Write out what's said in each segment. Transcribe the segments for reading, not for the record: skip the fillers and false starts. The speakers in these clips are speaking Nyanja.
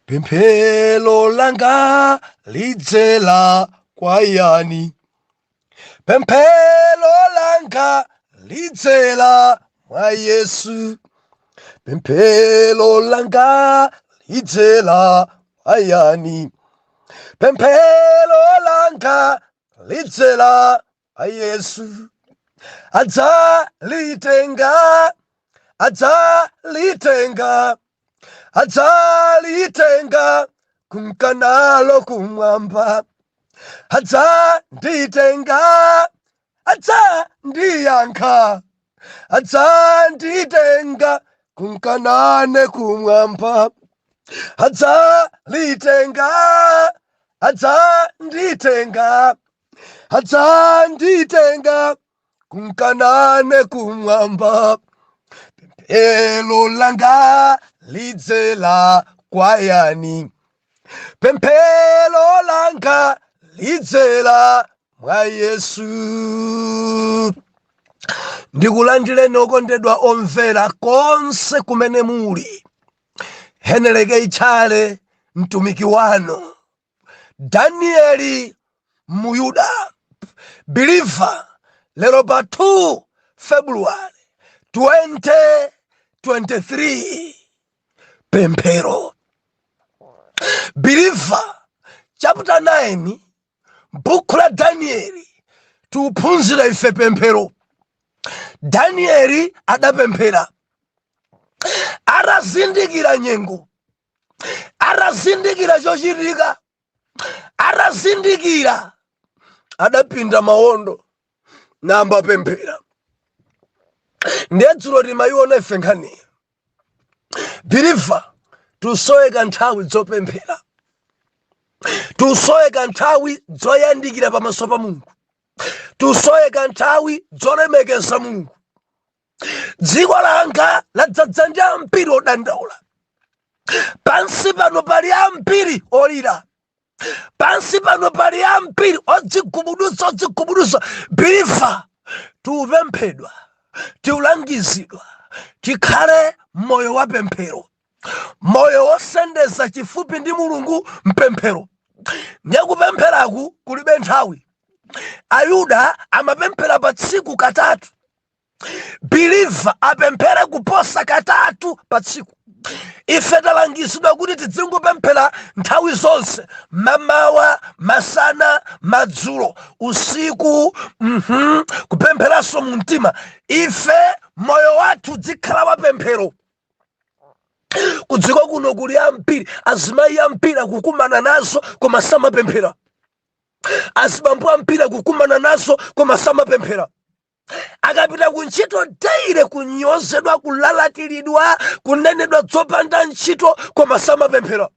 Pemphero langa lidzera kwa yani? Pemphero langa lidzera mwa Yesu. Pemphero langa lidzera kwa yani? Pemphero langa lidzera kwa Yesu. Adzalitenga, adzalitenga, adzalitenga kunka nalo kumwamba. Adzanditenga, adzandiyankha, adzanditenga kunka nane kumwamba. Adzalitenga, adzanditenga, adzanditenga kunka nane kumwamba. Pemphero langa lidzera kwa yani? Pemphero langa lidzera mwa Yesu. Ndikulandireni okondedwa omvera konse kumene muli. Heneleke Itchale, mtumiki wanu. Danieli Muyuda believer, lero pa 2 February 2023, pemphero. Believer, chapter 9, buku la Danieli, tiuphunzira ife pemphero. Danieli adapemphera atazindikira nyengo, atazindikira chochitika, atazindikira, adapinda mawondo nayamba pemphera. Ndiye dzulo timayiona ife nkhaniyo. Believer, tusoweka nthawi zopemphera, tusoweka nthawi zoyandikira pamaso pa Mulungu, tusoweka nthawi zolemekeza Mulungu. Dziko langa ladzadza ndi ambiri odandaula. Pansi pano pali ambiri olira, pansi pano pali ambiri odzigubuduza, odzigubuduza. Believer, tiupemphedwa, tiulangizidwa tikhale moyo wa pemphero, moyo wosendeza chifupi ndi Mulungu mpemphero. Ndiye kupempheraku kulibe nthawi. Ayuda amapemphera pa tsiku katatu. Believer, apemphere kuposa katatu pa tsiku. Ife talangizidwa kuti tidzingopemphera nthawi zonse, mamawa, masana, madzulo, usiku, kupempheranso mu mtima. Ife moyo wathu dzikhala wa pemphero. Kudziko kuno kuli ambiri azimayi ambiri akukumana nazo koma samapemphera, azibambo ambiri akukumana nazo koma samapemphera. Akapita kuntchito daily, kunyozedwa, kulalatiridwa, kunenedwa zopanda ntchito, koma samapemphera.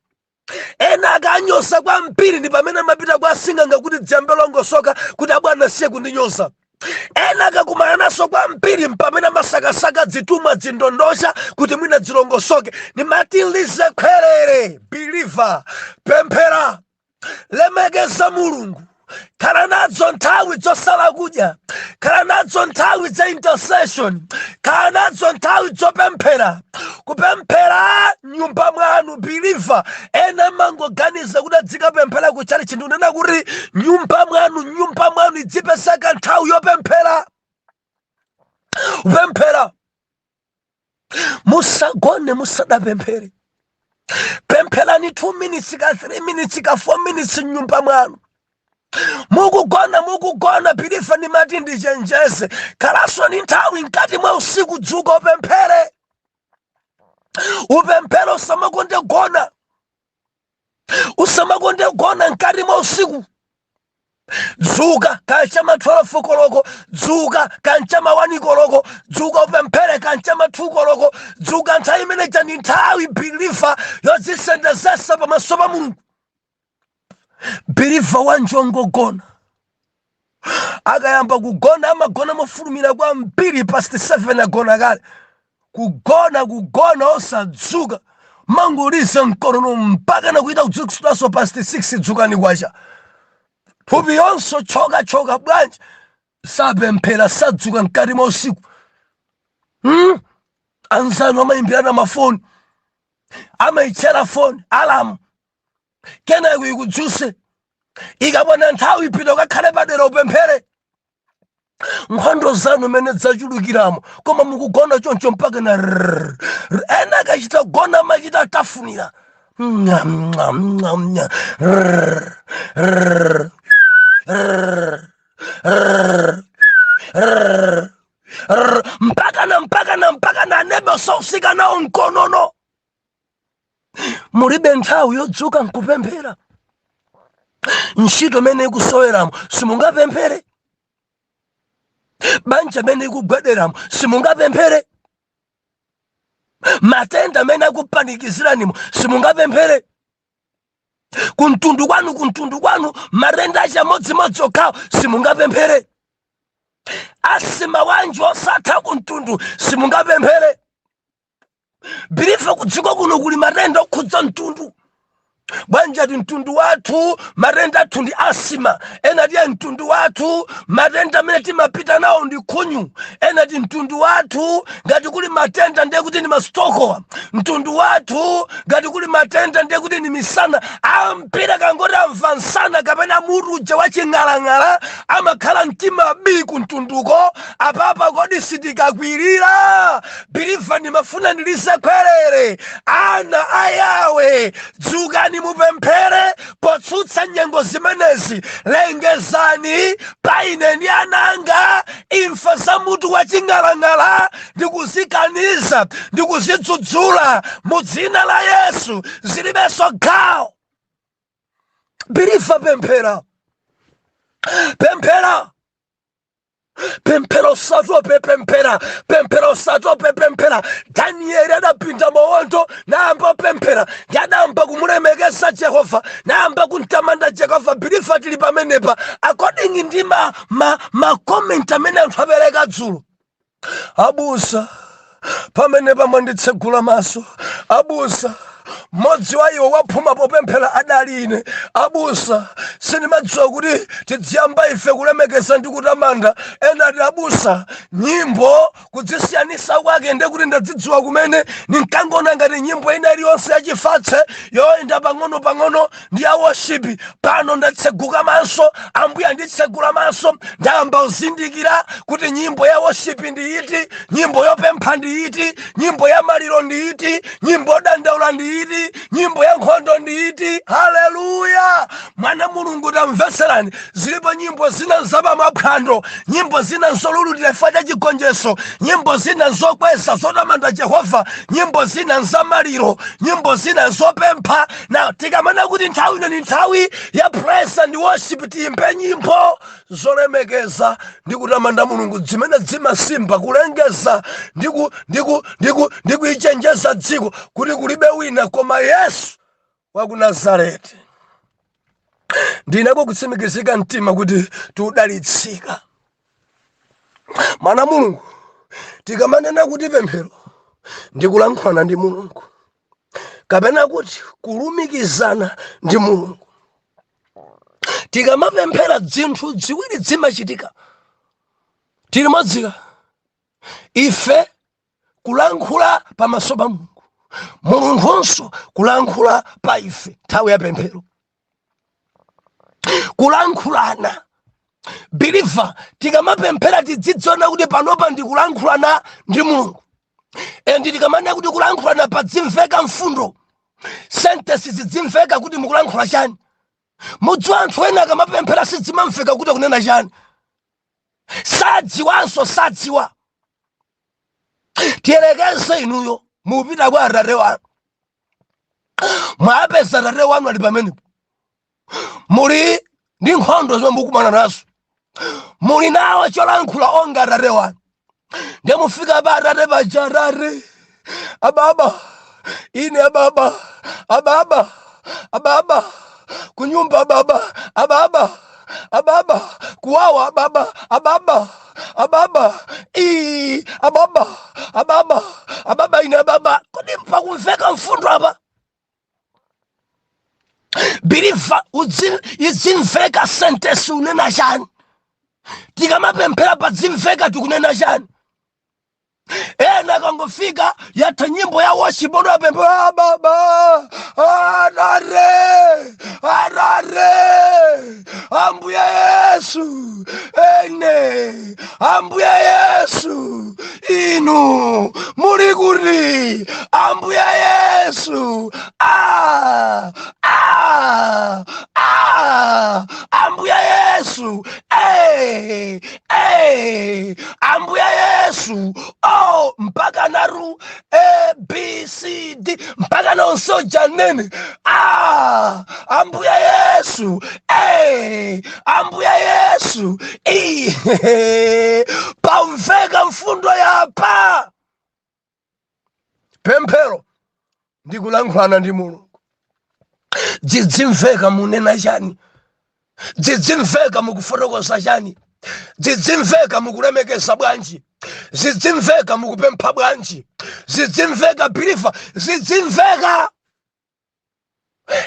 Ena akanyoza kwambiri ndi pamene amapita kwa asing'anga kuti dziyambe longosoka, kuti abwana siye kundinyoza. Ena akakumana naso kwambiri mpamene amasakasaka dzitumwa, dzindondosha, kuti mwina dzilongosoke. Nimati lize khwerere. Believer, pemphera, lemekeza Mulungu, khala nadzo nthawi zosala kudya, khala nadzo nthawi za intercession, khala nadzo nthawi zopemphera, kupemphera nyumba mwanu. Believer, ena mangoganiza kuti adzikapemphera kuchali chinthu. Nena kuti nyumba mwanu, nyumba mwanu idzipezeka nthawi yopemphera, kupemphera. Musagone musadapemphere. Pempherani 2 minutes ka 3 minutes ka 4 minutes mnyumba mwanu mukugona, mukugona. Believer, ndimati ndichenjeze, khalanso ni nthawi mkati mwa usiku, dzuka upemphere, upemphere. Usamakonde gona, usamakonde gona mkati mwa usiku. Dzuka kanchama 12 koloko, dzuka kanchama 1 koloko, dzuka upemphere kanchama 2 koloko, dzuka. Nthawi imeneja ndi nthawi, believer, yodzisendezesa pamaso pa Mulungu. Believer wanjongogona, akayamba kugona amagona mofulumira kwambiri, past 7 agona kale. Kugona, kugona osadzuka, mangoliza mkonono mpaka nakuita kudzukitsidwanso past 6, dzukani kwacha, thupi yonso chokachoka bwanji? Sapemphera, sadzuka mkati mwa usiku, Anzanu amayimbirana mafoni, amayitchera foni alarm. Kenako ikudzuse. Ikabona nthawi, pita ukakhale padera, upemphere. Nkhondo zanu mene zachulukiramo, koma mukugona choncho mpaka na rrrr. Ena akachita gona machita tafunira. Mnya, mnya, mnya, mnya. Rrrr, rrrr, rrrr, rrrr, rrrr, rrrr. Mpaka na mpaka na mpaka na aneba sausika nawo mkonono. Mulibe nthawi yodzuka nkupemphera. Ntchito imene ikusoweramo, simungapemphere. Banja imene ikugwederamo, simungapemphere. Matenda amene akupanikiziranimo, simungapemphere. Kumtundu kwanu, kumtundu kwanu matenda achamodzimodzi okhawo, simungapemphere. Asima wanji osatha kumtundu, simungapemphere. Believer, kudziko kuno kuli matenda okhudza mtundu. Bwanji ati mtundu wathu matenda athu ndi asima, ena tiye mtundu wathu matenda amene timapita nawo ndi khunyu, ena ti mtundu wathu ngati kuli matenda ndiye kuti ndi masitokowa, mtundu wathu ngati kuli matenda ndiye kuti ndi misana. Ampira kangoti amva msana kapena mutu uja waching'alang'ala, amakhala mtima bi kumtunduko. Apapa kodi sitikakwirira? Believer, ndimafuna ndilize khwerere. Ana ayawe, dzukani mupemphere potsutsa nyengo zimenezi. Lengezani paine ndi ananga, imfa za mutu wa ching'alang'ala ndikuzikaniza, ndikuzidzudzula mu dzina la Yesu, zilibenso gawo. Believer, pemphera, pemphera, pemphera, usatope, pemphera, pemphera, usatope, pemphera. Danieli adapinda mawondo nayamba pemphera, ndadamba kumulemekeza Jehova, nayamba kumtamanda Jehova. Believer, tili pamenepa according ndi ma comment amene anthu apereka dzulo. Abusa, pamenepa mwanditsegula maso abusa. Mmodzi wa iwo waphuma popemphera adali ine. Abusa, sindimadziwa kuti tidziyamba ife kulemekeza ndi kutamanda. Ena ati, abusa, nyimbo kudzisiyanisa kwake ndiye kuti ndadzidziwa kumene. Ninkangona ngati nyimbo ina iliyonse yachifatse yoyenda pang'ono pang'ono ndi ya worship. Pano ndatseguka maso, Ambuye anditsegula maso, ndayamba kuzindikira kuti nyimbo ya worship ndi iti, nyimbo yopempha ndi iti, nyimbo ya maliro ndi iti, nyimbo yodandaula ndi iti, nyimbo ya nkhondo ndi iti. Haleluya! Mwana Mulungu, tamvetserani. Zilipo nyimbo zina zapamaphwando, nyimbo zina nzolulutira chifukwa cha chigonjetso, nyimbo zina nzokweza zotamanda Jehova, nyimbo zina nzamaliro, nyimbo zina nzopempha. Na tikamana kuti nthawi ino ni nthawi ya praise and worship, tiyimbe nyimbo zolemekeza ndi kutamanda Mulungu zimene zimasimba kulengeza ndi kuichenjeza dziko kuti kulibe wina koma Yesu wa ku Nazareti. Ndinako kutsimikizika mtima kuti tiudalitsika. Mwana Mulungu, tikamanena kuti pemphero ndikulankhulana ndi Mulungu kapena kuti kulumikizana ndi Mulungu, tikamapemphera zinthu ziwiri zimachitika. Tili modzika ife kulankhula pamaso pa Mulungu, Mulungunso kulankhula pa ife. Nthawi ya pemphero kulankhulana. Believer, tikamapemphera tidzidziona kuti panopa ndikulankhulana ndi Mulungu. And tikamanena kuti kulankhulana, padzimveka mfundo, sentence zidzimveka kuti mukulankhula chani. Mudziwa, anthu ena akamapemphera sidzimamveka kuti akunena chani, sadziwanso, sadziwa. Tiyelekeze inuyo mupita kwa atate wanu, mwapeza atate wanu ali pamenepo, muli ndi nkhondo zomwe mukumana nazo, muli nawo cholankhula onga atate wanu. Ndiye mufika pa atate paja: atate, ababa, ine ababa, ababa, ababa, kunyumba ababa, ababa, ababa, kuwawa ababa, ababa, ababa, ii ababa, ababa, ababa, ine ababa. Kodi pakumveka mfundo apa? Believer, izimveka sentence, unena chani. Tikamapemphera padzimveka tikunena chani. Ena akangofika, yatha nyimbo ya worship, ono apemphera: ababa, atate. Ambuye Yesu, inu muli kuti? Ambuye Yesu, ah, ah, ah, Ambuye Yesu, eh, eh, Ambuye Yesu, oh, mpaka naru A B C D, mpaka nonso janene, ah, Ambuye Yesu, eh, Ambuye Yesu, e pamveka mfundo yapa. Pemphero ndikulankhulana ndi Mulungu. Dzidzimveka munena chani, dzidzimveka mukufotokoza chani, dzidzimveka mukulemekeza bwanji, zidzimveka mukupempha bwanji, zidzimveka believer, zidzimveka.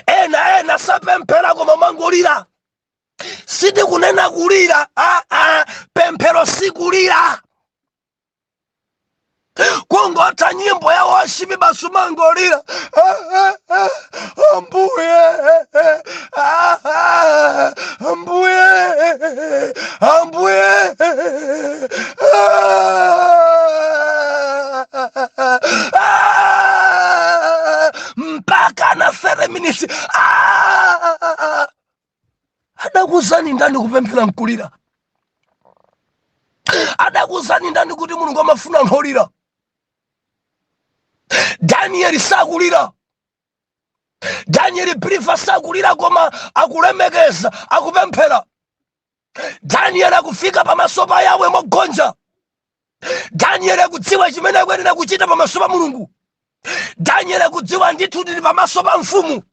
Ena ena sapemphera koma mangolira. Sitikunena kulira, ah, ah, pemphero sikulira. Kungotha nyimbo ya worship basi mangolira, "Ah, ah, ah, Ambuye, ah, ah, Ambuye, Ambuye, ah, ah," mpaka na 30 minutes. Ah, adakuzani ndani kupemphera nkulira? Adakuzani ndani kuti Mulungu amafuna anthu olira? Danieli sakulira. Danieli believer sakulira, koma akulemekeza, akupemphera. Danieli akufika pamaso pa Yawe mogonja. Danieli akudziwa chimene akuyenera kuchita pamaso pa Mulungu. Danieli akudziwa ndithu ndili pamaso pa mfumu.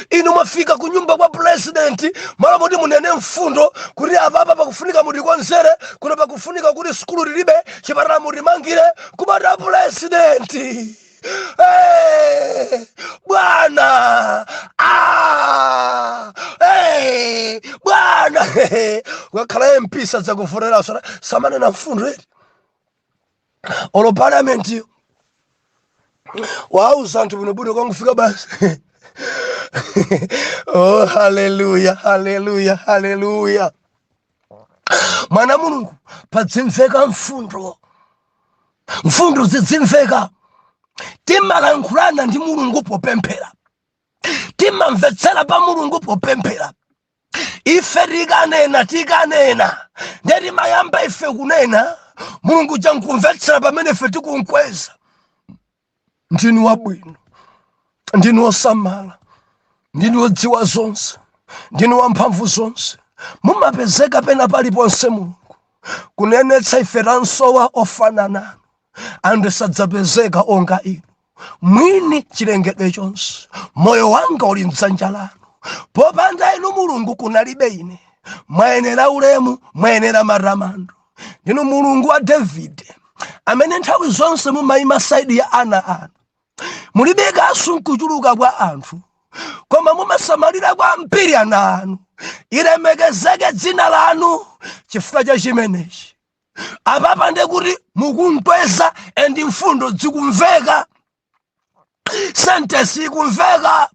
Inu mwafika ku nyumba kwa president, malo moti munene mfundo kuti apapa pakufunika mutikonzere kuno, pakufunika kuti sukulu lilibe, chipatala mutimangire, kumata president, "Hey, bwana, ah, hey, bwana." Ukakhala MP sadzakuvotera, samanena mfundo eri. Olo parliament wauza anthu bwinobwino, kwangufika basi. Oh, haleluya, haleluya, haleluya! Mwana Mulungu, padzimveka mfundo, mfundo zidzimveka. Timalankhulana ndi Mulungu popemphera, timamvetsera pa Mulungu popemphera. Ife tikanena, tikanena ndiye timayamba ife kunena, Mulungu jankumvetsera pamene ife tikunkweza. Ndinu wabwino, ndinu wosamala, ndinu wodziwa zonse, ndinu wamphamvu zonse, mumapezeka pena paliponse. Mulungu, kunenetsa ife tansowa ofanana, anthu sadzapezeka onga inu, mwini chilengedwe chonse. Moyo wanga uli mdzanja lanu, popanda inu Mulungu kunalibe ine. Mwayenera ulemu, mwayenera matamando. Ndinu Mulungu wa Davide amene nthawi zonse mumayima side ya ana anu. Mulibe kasu nkuchuluka kwa anthu, koma mumasamalira kwambiri ana anu. Ilemekezeke dzina lanu chifukwa cha chimenechi. Apapa ndekuti mukunkweza and mfundo zikumveka, sentence ikumveka,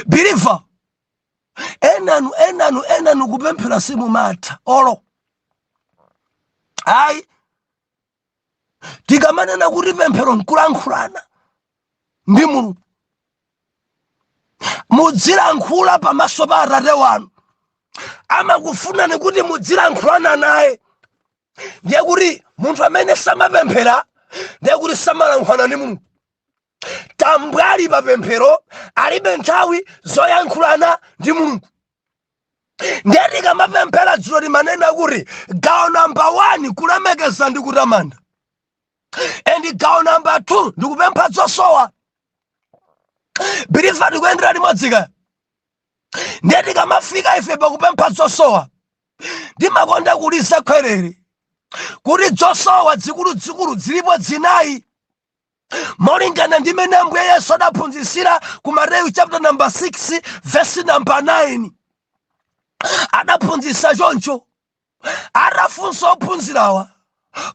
believer. Enanu, enanu, enanu kupemphera simumatha olo ayi. Tikamanena kuti pemphero nkulankhulana ndi Mulungu, mudzilankhula pamaso pa Atate wanu. Amakufunani kuti mudzilankhulana naye. Ndiye kuti munthu amene samapemphera ndiye kuti samalankhulana ndi Mulungu. Tambwali pa pemphero alibe nthawi zoyankhulana ndi Mulungu. Ndiye tikamapemphera, dzulo timanena kuti gawo namba 1 kulemekeza ndi kutamanda, and gawo namba 2 ndikupempha zosowa. Believer, tikuyendera limodzi kaya? Ndiye tikamafika ife pakupempha zosowa, ndimakonda kulisa khwerere kuti zosowa zikuluzikulu zilipo zinayi, molingana ndi mmene Ambuye Yesu adaphunzitsira ku Mateyu chapter number 6 verse number 9. Adaphunzitsa choncho atafunsa ophunzirawa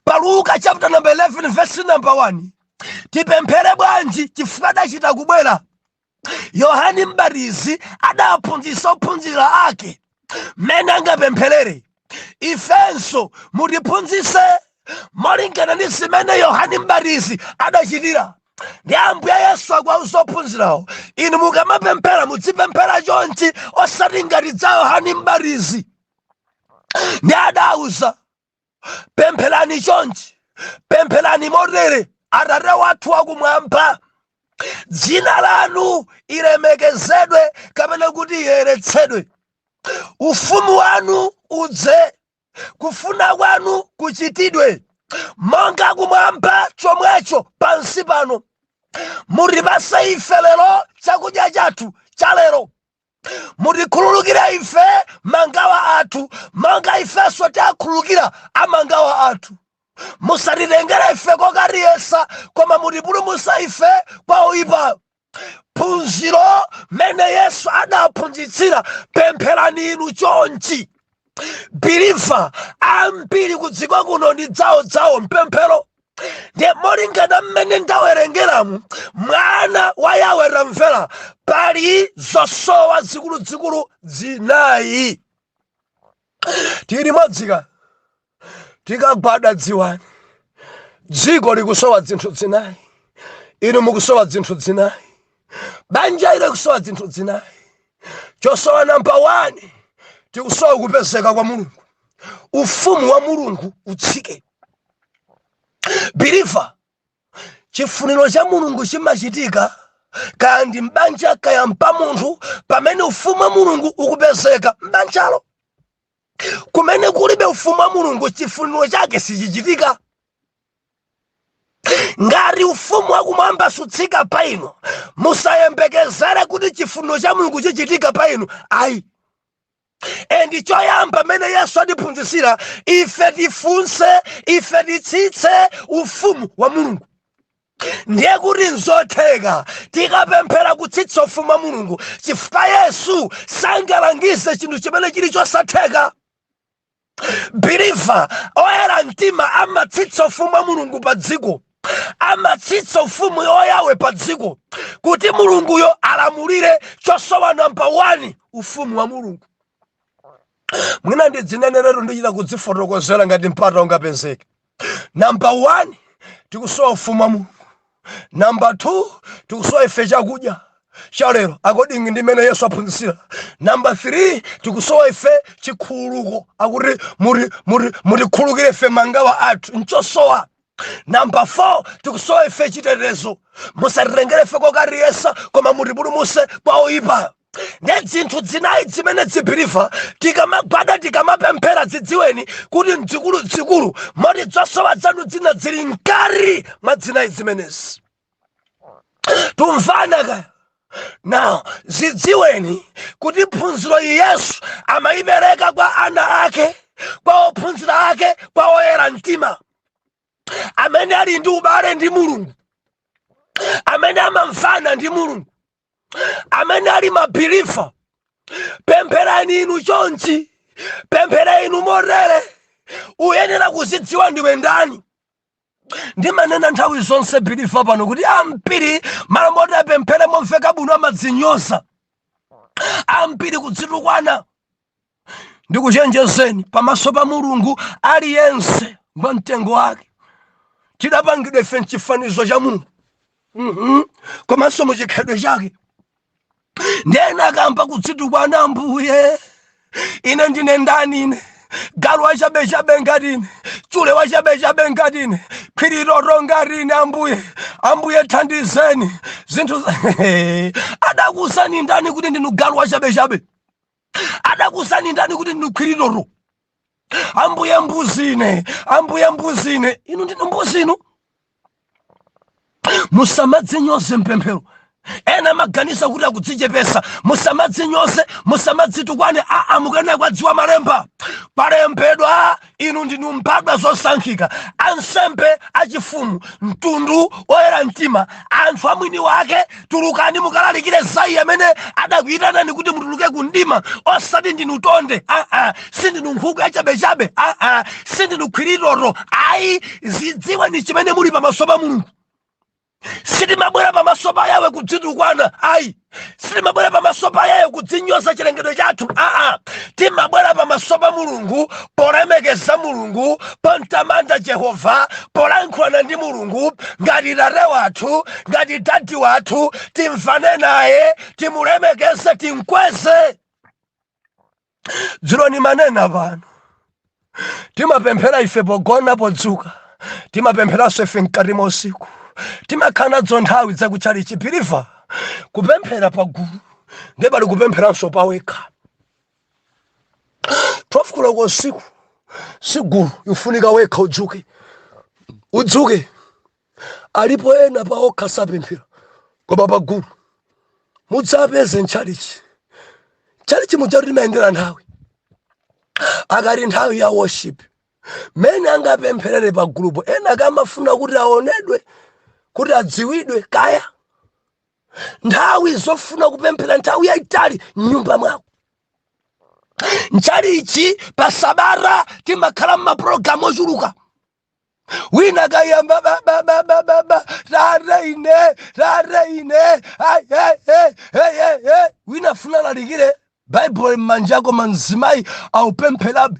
pa Luka chapter number 11 verse number 1, tipemphere bwanji? Chifukwa adachita kubwera Yohani Mbatizi adaphunzitsa ophunzira ake mmene angapempherere. Ifenso mutiphunzitse molingana ndi zimene Yohane Mbatizi adachitira. Ndi Ambuye Yesu akuwauza ophunzirawo, inu mukamapemphera mudzipemphera chonchi, osati ngati za Yohane Mbatizi. Ndi adauza, pempherani chonchi, pempherani motere: Atate wathu wakumwamba, dzina lanu ilemekezedwe, kapena kuti iyeretsedwe, ufumu wanu udze, kufuna kwanu kuchitidwe monga kumwamba chomwecho pansi pano. Mutipase ife lero chakudya chathu cha lero. Mutikhululukire ife mangawa athu, monga ifenso tiakhululukira amangawa athu. Musatitengere ife kokatiyesa, koma mutipulumutse ife kwa oyipa. Phunziro mene Yesu adaphunzitsira, pempherani inu chonchi. Believer ambiri kudziko kuno ndi dzawo mpemphero. Ndiye molingana mmene ndawerengeramu, mwana wa Yawe, tamvera, pali zosowa zikuluzikulu zinayi. Tili modzika tikagwada, dziwani dziko likusowa zinthu zinayi, inu mukusowa zinthu zinayi, banja ile kusowa zinthu zinayi. Chosowa namba 1, tikusowa kupezeka kwa Mulungu, ufumu wa Mulungu utsike. Believer, chifuniro cha Mulungu chimachitika kaya ndi mbanja kaya mpa munthu pamene ufumu wa Mulungu ukupezeka mbanjalo. Kumene kulibe ufumu wa Mulungu, chifuniro chake sichichitika. Ngati ufumu wakumwamba sutsika pa inu, musayembekezere kuti chifuniro cha Mulungu chichitika pa inu, ayi. And choyamba mene Yesu atiphunzitsira ife, tifunse ife titsitse ufumu wa Mulungu. Ndiye kuti nzotheka tikapemphera kutsitsa ufumu wa Mulungu, chifukwa Yesu sangalangize chinthu chimene chili chosatheka. Believer, oyera mtima amatsitsa ufumu wa Mulungu pa dziko, amatsitsa ufumu wa Yawe pa dziko kuti Mulunguyo alamulire. Chosowa namba 1, ufumu wa Mulungu. Mwina ndidzinenerero, ndichita kudzifotokozera ngati mpata ungapezeke. Namba 1, tikusowa ufumu wa Mulungu. Namba 2, tikusowa ife chakudya cha lero according ndi mmene Yesu aphunzitsira. Namba 3, tikusowa ife chikhululuko, akuti mutikhululukire ife mangawa athu, nchosowa. Namba 4, tikusowa ife chitetezo, musatitengere ife kokatiyesa, koma mutipulumutse kwa oyipa. Ndi zinthu zinayi zimene zi believer tikamagwada, tikamapemphera, zidziweni kuti mdzikulu moti zosowa zanu zina zili mkati mwa zinayi zimenezi. Tumvana kaya? Now zidziweni kuti phunziro iyi Yesu amayipereka kwa ana ake, kwa ophunzira ake, kwa oyera mtima amene ali ndi ubale ndi Mulungu, amene amamvana ndi Mulungu, amene ali ma believer. Pempherani inu chonchi, pemphera inu motere. Uyenera kuzidziwa ndiwe ndani. Ndimanena nthawi zonse, believer, pano kuti ambiri malo moti apemphere momveka bwino amadzinyoza, ambiri kudzitukwana. Ndikuchenjezeni, pamaso pa Mulungu aliyense ngwa mtengo wake. Tidapangidwa ife mchifanizo cha Mulungu, komanso muchikhalidwe chake. Ndena akamba kudzitukwana, "Ambuye, ine ndine ndani? Ine galu wachabechabe ngati ine, chule wachabechabe ngati ine, khwiritoto ngati ine. Ambuye, Ambuye, thandizeni zinthu." Adakuuzani ndani kuti ndinu galu wachabechabe? Adakuuzani ndani kuti ndinu khwiritoto? "Ambuye, mbuzi ine. Ambuye, mbuzi ine." Inu ndinu mbuzi inu? Musamadzinyoze mpemphero. Ena amaganiza kuti akudzichepesa. Musamadzinyoze, musamadzitukwane. Aa, mukanena kwadziwa malemba, palembedwa inu ndinu mbadwa zosankhika, ansembe achifumu, mtundu oyera mtima, anthu amwini wake. Tulukani mukalalikire za iye amene adakuyitanani kuti mutuluke ku mdima. Osati ndinu tonde, aa, sindinu nkhuku yachabechabe, aa, sindinu khwiritoto, ayi. Zidziweni chimene muli pamaso pa Mulungu. Sitimabwera pamaso pa Yawe kudzitukwana, ayi. Sitimabwera pamaso pa Yawe kudzinyoza chilengedwe chathu, aa. Timabwera pamaso pa Mulungu polemekeza Mulungu, pomtamanda Jehova, polankhulana ndi Mulungu ngati Tate wathu, ngati Daddy wathu. Timvane naye, timulemekeze, timkweze. Dzulo nimanena pano, timapemphera ife pogona, podzuka, timapempheranso ife mkati mwa usiku, timakhala nadzo nthawi zakutchalichi. Believer, kupemphera pagulu ndiye pali kupempheranso pawekha. 12 koloko usiku si gulu, ifunika wekha udzuke, udzuke. Alipo ena pa okha sapemphera, koma pagulu mudzapeze mtchalichi. Tchalichi mudzati timayendera nthawi, akati nthawi ya worship, mene angapempherere pagulupo. Ena kamafuna kuti aonedwe, kuti adziwidwe. Kaya nthawi zofuna kupemphera nthawi yayitali mnyumba mwako. Mtchalichi pa sabata timakhala mmapulogalamu ochuluka. Wina kayamba ba ba ba ba ba ba, tate ine, tate ine, ai, ai, ai, ai, ai, ai. Wina funa lalikire Baibulo m'manja, koma mzimayi aupempherabe.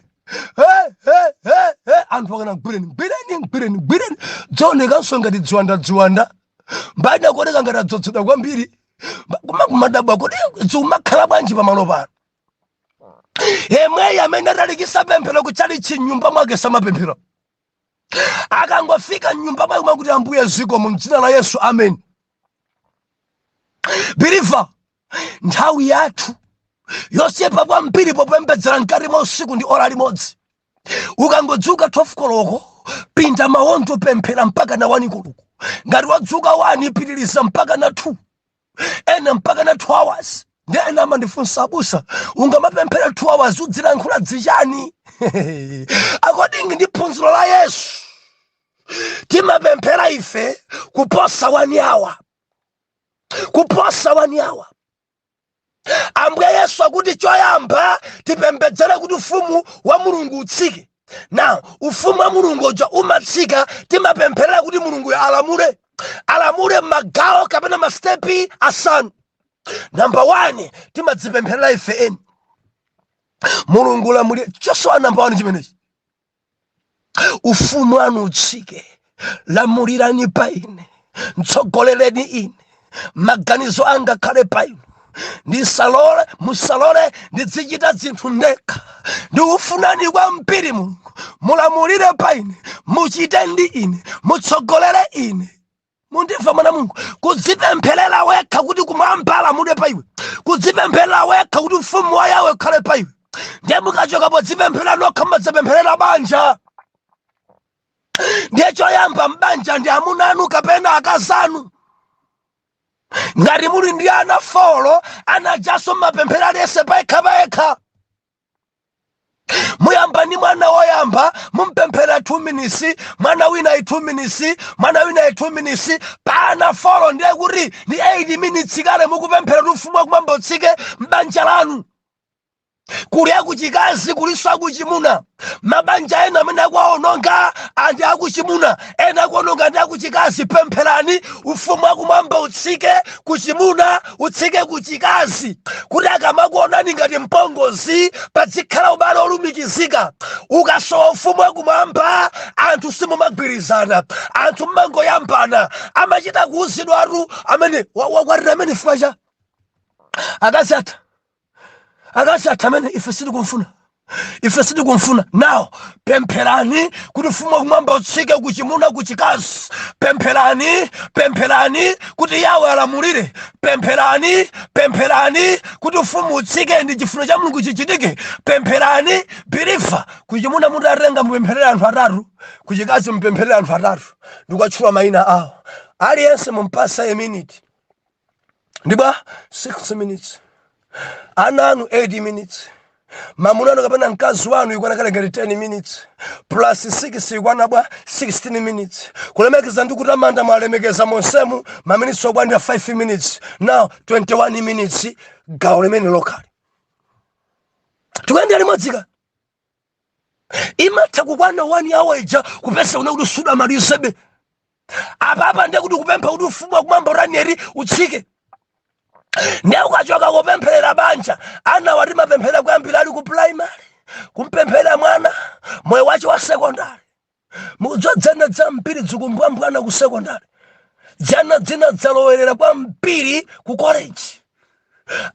Hey, hey, hey, hey. Anthu akana gwireni, gwireni, gwireni, gwireni, dzaonekanso ngati dziwanda, dziwanda mbali akuoneka ngati adzozedwa kwambiri. Kuma kumadabwa kuti ziumakhala bwanji pamalo pano. Yemweyi amene atalikisa pemphero kutchalichi, mnyumba mwake samapemphera. Akangofika mnyumba mwake mwakuti, "Ambuye zikomo, mdzina la Yesu, amen." Believer, nthawi yathu yochepa kwambiri popembedzera mkati mwa usiku ndi ora limodzi. Ukangodzuka 12 koloko, pinda mawondo, pemphera mpaka na 1 koloko. Ngati wadzuka 1, pitiliza mpaka na 2, ena mpaka na 2 hours. Ndi ena amandifunsa, "Abusa, ungamapemphera 2 hours, udzilankhula dzichani?" According ndi phunziro la Yesu, timapemphera ife kuposa 1 hour, kuposa 1 hour. Ambuye Yesu akuti choyamba tipembedzere kuti ufumu wa Mulungu utsike. Now ufumu wa Mulungu uja umatsika, timapempherera kuti Mulungu alamule, alamule magawo kapena mastepi asanu. Number 1, timadzipempherera ife eni, Mulungu lamulire. Chosowa number 1 chimenechi, ufumu wanu utsike, lamulirani pa ine, mtsogolereni ine, maganizo anga akhale pa inu, ndisalole, musalole ndidzichita zinthu ndekha. Ndikufunani kwambiri Mulungu, mulamulire pa ine, muchite ndi ine, mutsogolere ine. Mundimva, mwana Mulungu? Kudzipempherera wekha kuti kumwamba alamulire pa iwe, kudzipempherera wekha kuti ufumu wa Yawe ukhale pa iwe. Ndiye mukachoka podzipemphera nokha, mumadzapempherera banja. Ndiye choyamba mbanja ndi amuna anu kapena akazanu. Ngati muli ndi ana four, anajaso mmapemphera aliyense payekha payekha. Muyamba ndi mwana woyamba, mumpemphera 2 minutes, mwana wina 2 minutes, mwana wina 2 minutes. Pana four ndiye kuti ndi 8 minutes kale mukupemphera kuti ufumu wakumwamba utsike m'banja lanu. Kuli akuchikazi, kulinso akuchimuna. Mabanja ena amene akuwaononga andi akuchimuna, ena akuononga ndi akuchikazi. Pempherani ufumu wakumwamba utsike kuchimuna, utsike kuchikazi, kuti akamakuonani ngati mpongozi padzikhala ubale olumikizika. Ukasowa ufumu wakumwamba, anthu simumagwirizana, anthu mmangoyambana. Amachita kuuzidwatu amene wakwatira amene chifukwa cha akazi atha, akazi atha amene ife sitikumfuna, ife sitikumfuna. Now pempherani kuti ufumu wakumwamba utsike kuchimuna, kuchikazi. Pempherani, pempherani kuti Yawe alamulire. Pempherani, pempherani kuti ufumu utsike ndi chifuniro cha Mulungu chichitike. Pempherani, believer. Kuchimuna mutatenga, mupempherere anthu atatu, kuchikazi mupempherere anthu atatu, ndikukatchula mayina awo. Aliyense mumpasa a minute, ndibwa 6 minutes, ana anu 8 minutes, mamuna anu kapena mkazi wanu ikwana kale ngati 10 minutes, plus 6 ikwana bwa 16 minutes. Kulemekeza ndi kutamanda, mwalemekeza monsemu, maminitsi okwanira 5 minutes. Now 21 minutes gawo limene lokhale tikuyendera limodzika, imatha kukwana 1 hour ija kupesa una kuti sudamalizebe. Apapa ndiye kuti kupempha kuti ufumu wakumwamba utanieri utsike. Ndiye ukachoka kupempherera banja, ana watimapemphera kuyambira ali ku primary, kumpempherera mwana moyo wace wa sekondari. Mukudziwa dzana dzambiri zikumbwambwana ku sekondari, dzana dzina dzalowerera kwambiri ku college.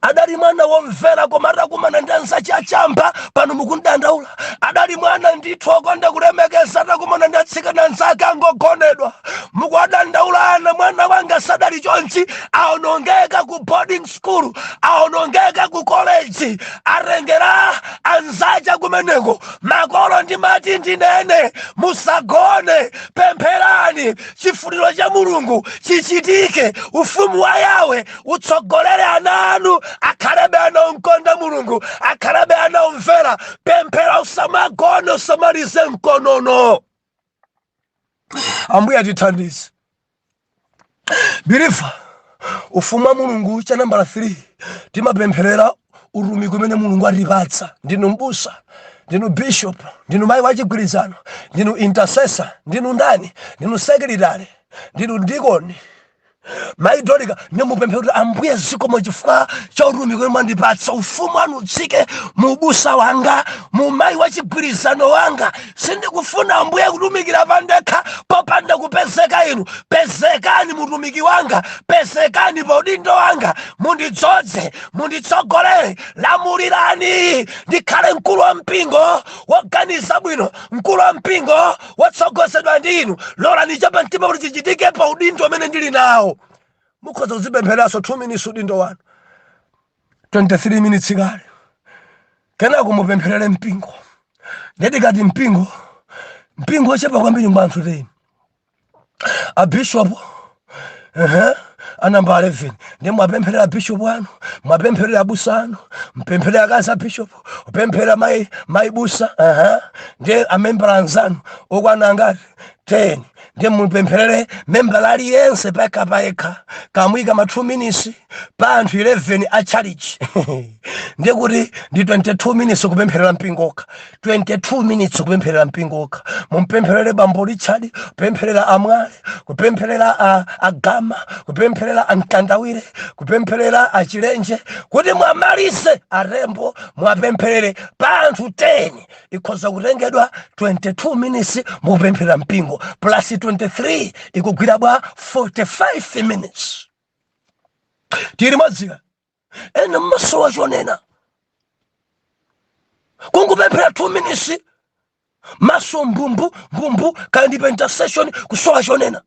Adali mwana womvera, koma atakumana ndi anzace achamba, pano mukundandaula. Adali mwana ndithu okonda kulemekeza, atakumana ndi atsikana anzake angogonedwa, mukuwadandaula ana. Mwana wanga sadali chonchi. Aonongeka ku boarding school, aonongeka ku college, atengera anzace kumeneko. Makolo, ndimati ndinene, musagone, pempherani chifuniro cha Mulungu chichitike, ufumu wa Yawe utsogolere ana anu, akhalebe ana omkonda Mulungu, akhalebe ana omvera. Pemphera, usamagone, usamalize mkonono. Ambuye atithandize. Believer, ufumu wa Mulungu. Cha nambala 3, timapempherera utumiki umene Mulungu atipatsa. Ndinu mbusa, ndinu bishop, ndinu mayi wachigwirizano, ndinu intercessor, ndinu ndani, ndinu secretary, ndinu dikoni, mayi Dorika, ndimupemphe kuti, Ambuye, zikomo chifukwa cha utumiki umene mwandipatsa. Ufumu wanu utsike mu ubusa wanga, mu mayi wachigwirizano wanga. Sindikufuna, Ambuye, kutumikira pandekha popanda kupezeka inu. Pezekani mutumiki wanga, pezekani pa udindo wanga, mundidzodze, munditsogolere, lamulirani, ndikhale mkulu wa mpingo woganiza bwino, mkulu wa mpingo wotsogozedwa ndi inu. Lolani chapamtima kuti chichitike pa udindo umene ndili nawo. Mukhoza kuzipempheranso 2 minutes udindo wanu, 23 minutes kale. Kenako mupempherere mpingo. Ndikati mpingo, mpingo ochepa kwambiri ngwa anthu 10, abishopu anamba 11. Ndi mwapempherera bishopu anu, mwapempherera abusa anu, mpempherera akazi a bishopu, upempherera mai, mai busa, ndi amembala anzanu okwana angati? 10. Ndi mupempherere membala aliyense payekha payekha, kamwika ma 2 minutes pa anthu 11 a church, ndiye kuti ndi 22 minutes kupempherera mpingo okha. 22 minutes kupempherera mpingo okha. Mumpempherere bambo Richard, kupempherera amwale, kupempherera agama, kupempherera amkandawire, kupempherera achilenje, kuti mwamalize arembo, mwapempherere pa anthu 10. Ikhoza kutengedwa 22 minutes mukupempherera mpingo, plus 23 ikugwira bwa 45 minutes. Tili mwadzika ena mmasowa chonena, kungupemphera 2 minutes, maso mbumbu mbumbu, kaya ndi pa intercession, kusowa chonena.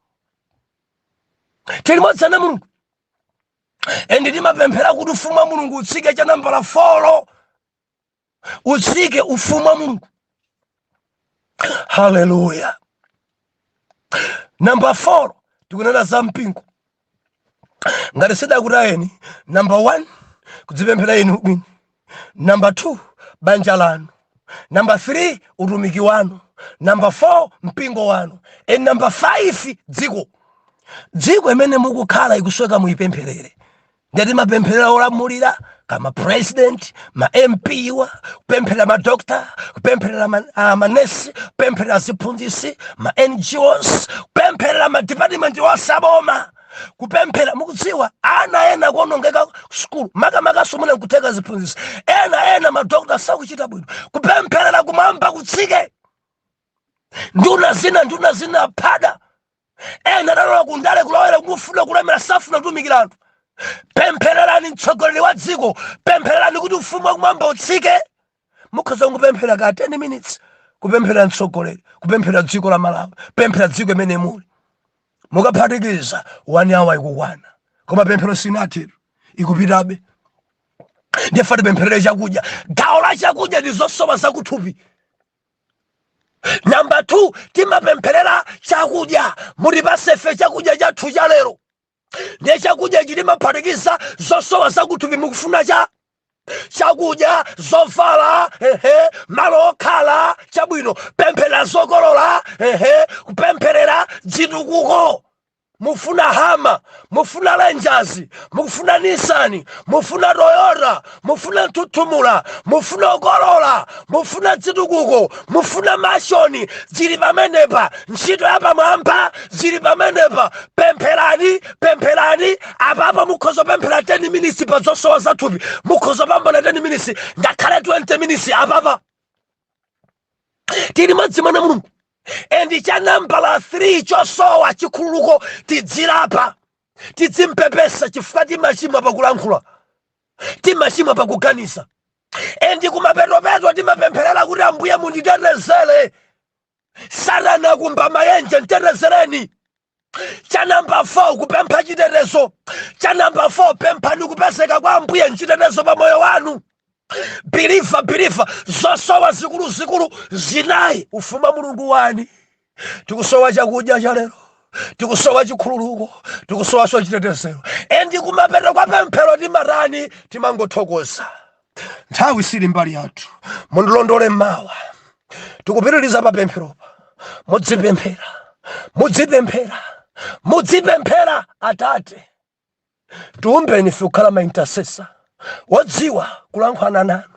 Tili mwadzana Mulungu. And timapemphera kuti ufumu wa Mulungu utsike. Cha nambala 4, utsike ufumu wa Mulungu. Haleluya. Namba 4, tikunena za mpingo. Ngati sidakutayeni, namba 1, kudzipemphera inu mwini; namba 2, banja lanu; namba 3, utumiki wanu; namba 4, mpingo wanu; and namba 5, dziko. Dziko imene mukukhala ikusweka, muyipempherere. Ndati mapempherera olamulira kama president, ma MP wa, kupempherera madokta, kupempherera manesi, kupempherera ziphunzitsi, ma NGOs, kupempherera ma department onse aboma, kupemphera. Mukudziwa ana ena kuonongeka sukulu, makamakaso mune nkutheka ziphunzitsi ena ena, madokta sakuchita bwino. Kupempherera kumwamba kutsike. Nduna zina, nduna zina phada, ena adalowa kundale kulowera kufuna kulemera, safuna kutumikira anthu. Pemphererani mtsogoleri wa dziko, pemphererani kuti ufumu wakumwamba utsike. Mukhoza kungopemphera ka 10 minutes kupemphera mtsogoleri, kupemphera dziko la Malawi, pemphera dziko imene muli. Mukaphatikiza 1 hour ikukwana, koma pemphero sinatero, ikupitabe. Ndiye tipempherere chakudya. Gawo la chakudya ndi zosowa zakuthupi. Namba 2, timapempherera chakudya. Mutipase ife chakudya chathu cha lero. Ndiye chakudya ichi timaphatikiza zosowa zakuthupi. Mukufuna cha chakudya, zovala, malo okhala chabwino, pemphera zokolola, kupempherera dzitukuko. Mufuna Hummer, mufuna Rangers, mukufuna Nissan, mufuna Toyota, mufuna mthuthumula, mufuna okolola, mufuna dzitukuko, mufuna mashoni, zili pamenepa. Ntchito ya pamwamba zili pamenepa. Pempherani, pempherani. Apapa mukhoza pemphera 10 minutes pa zosowa zathupi, mukhoza pambana 10 minutes, ngakhale 20 minutes. Apapa tili madzi mwana Mulungu. And cha nambala 3, chosowa chikhululuko, tidzilapa, tidzimpepesa, chifukwa timachimwa pakulankhula, timachimwa pakuganiza. And kumapetopeto timapempherera kuti, "Ambuye, munditetezere, Satana kumba mayenje, mtetezereni." Cha namba 4, kupempha chitetezo. Cha namba 4, pemphani kupezeka kwa Ambuye mchitetezo pa moyo wanu. Believer, believer, zosowa zikuluzikulu zinayi, ufumu wa Mulungu wani. Tikusowa chakudya cha lero, tikusowa chikhululuko, tikusowaso chitetezero. And kumapeto kwa pemphero timatani? Timangothokoza. Nthawi sili mbali yathu. Mundilondole mawa, tikupitiriza pa pempheropa. Mudzipemphera, mudzipemphera, mudzipemphera. Atate, tiumbeni ife kukhala ma intercessor wodziwa kulankhulana nanu,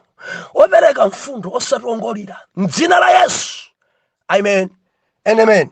opereka mfundo, osationgolera, mdzina la Yesu, amen and amen.